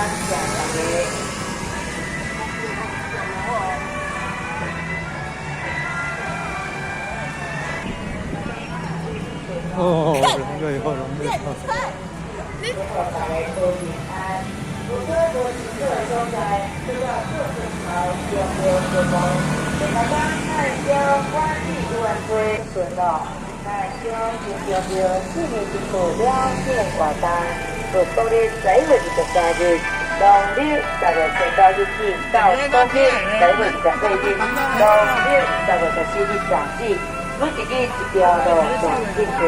謝大家。哦，龍瑞好，龍瑞好。祝福大家都平安。如果無清楚的所在，拄到過村頭中廟詢問，大家愛鄉管理委員會巡邏，愛鄉金中廟四年一度了慶活動，自國曆11月23日，農曆10月19日起到國曆10月24日，農曆10月14日止，每一日一條路線進行。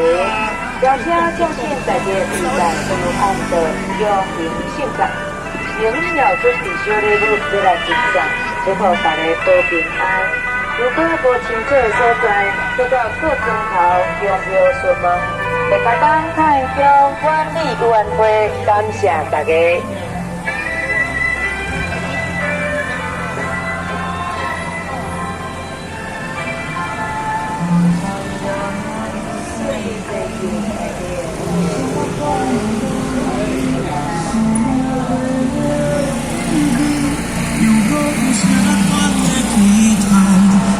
轿車將請大家攜帶有按的強行性格，明要準備小禮物欲來贈送，祝福大家保平安。如果無清楚的所在，拄到過村頭中廟詢問，大家當泰鄉管理委員會感謝大家。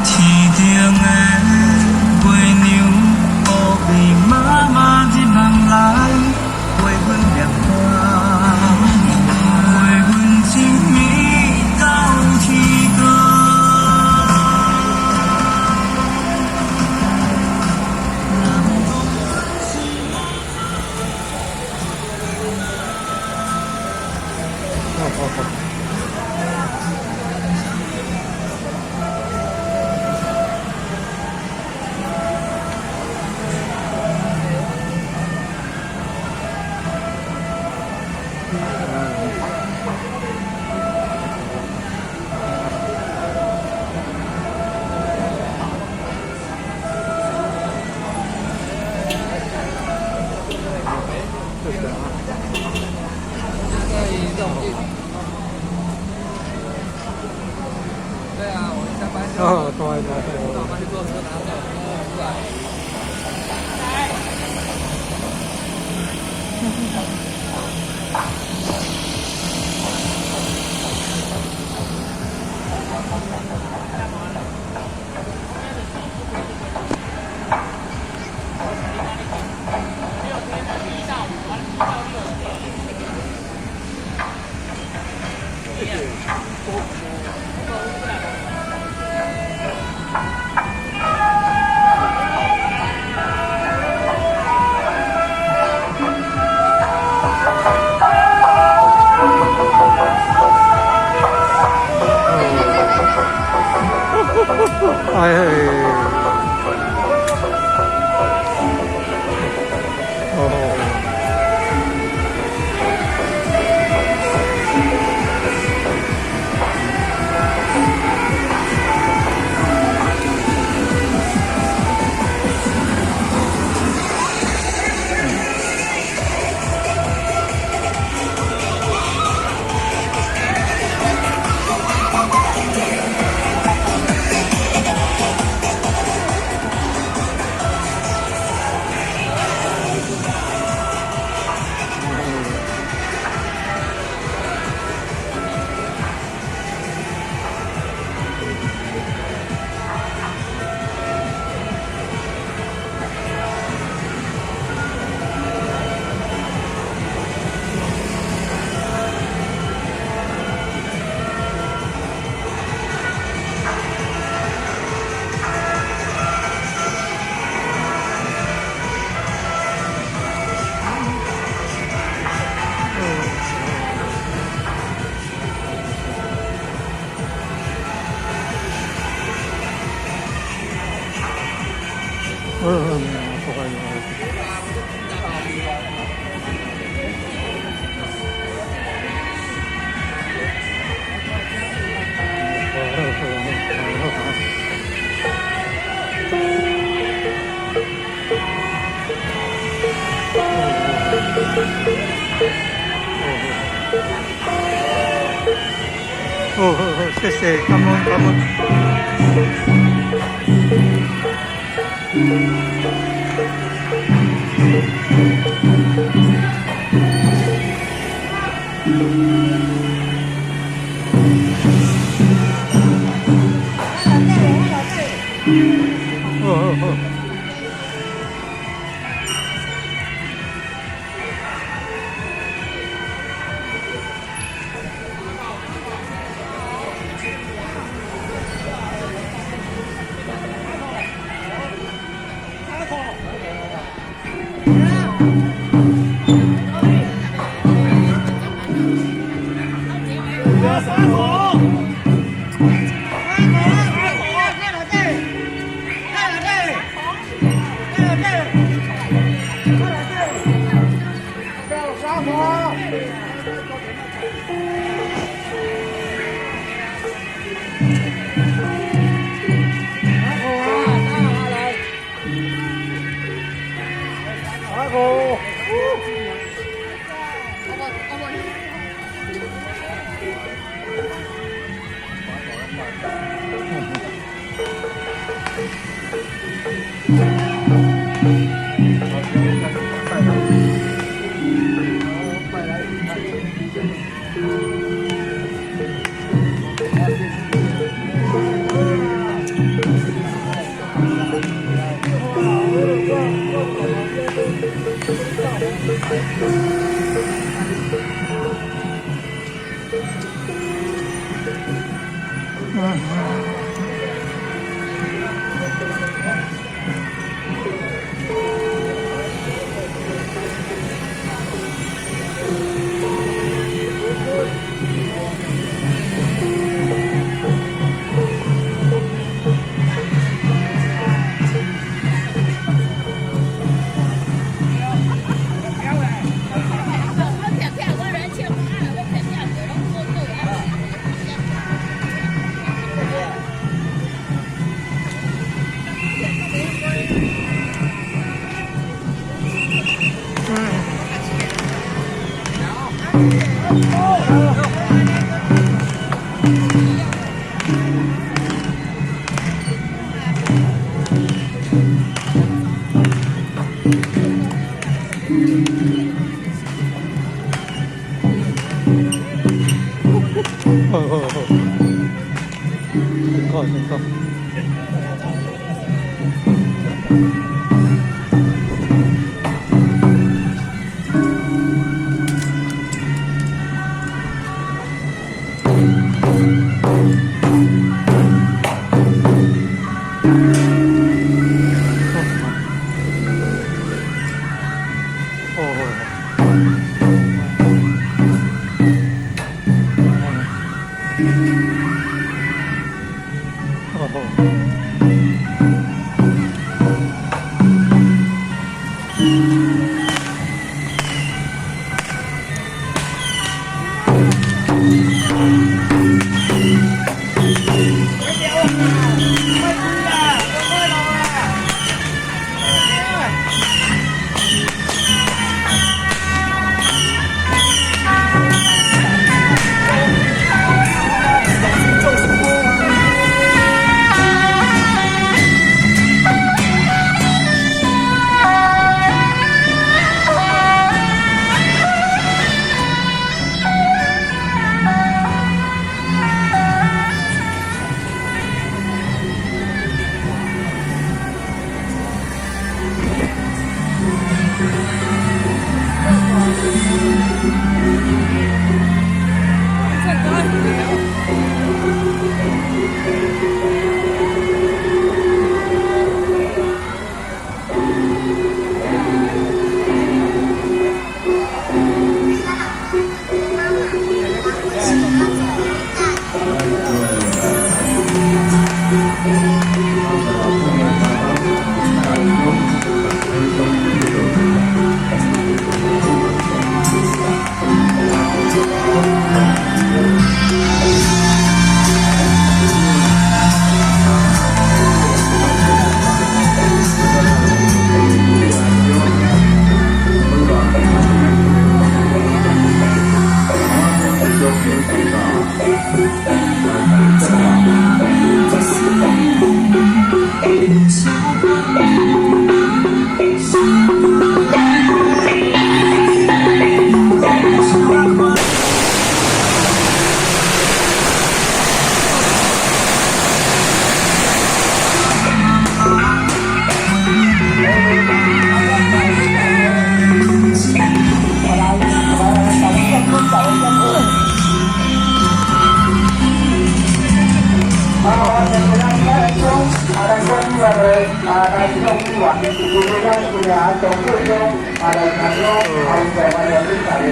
天頂的月娘，烏面媽媽入夢來，陪阮念歌，陪阮情绵到天光。哦哦哦。對啊，我一下班就哦，對對對。我上班就坐車拿走，出來。哎，哦。嗯嗯，不會不會。好好好，謝謝，感恩感恩。好好好。好好好，真好真好。好好好。好好。咱市長委員，是咱今日張部長，來參與，也有台灣的恁大家。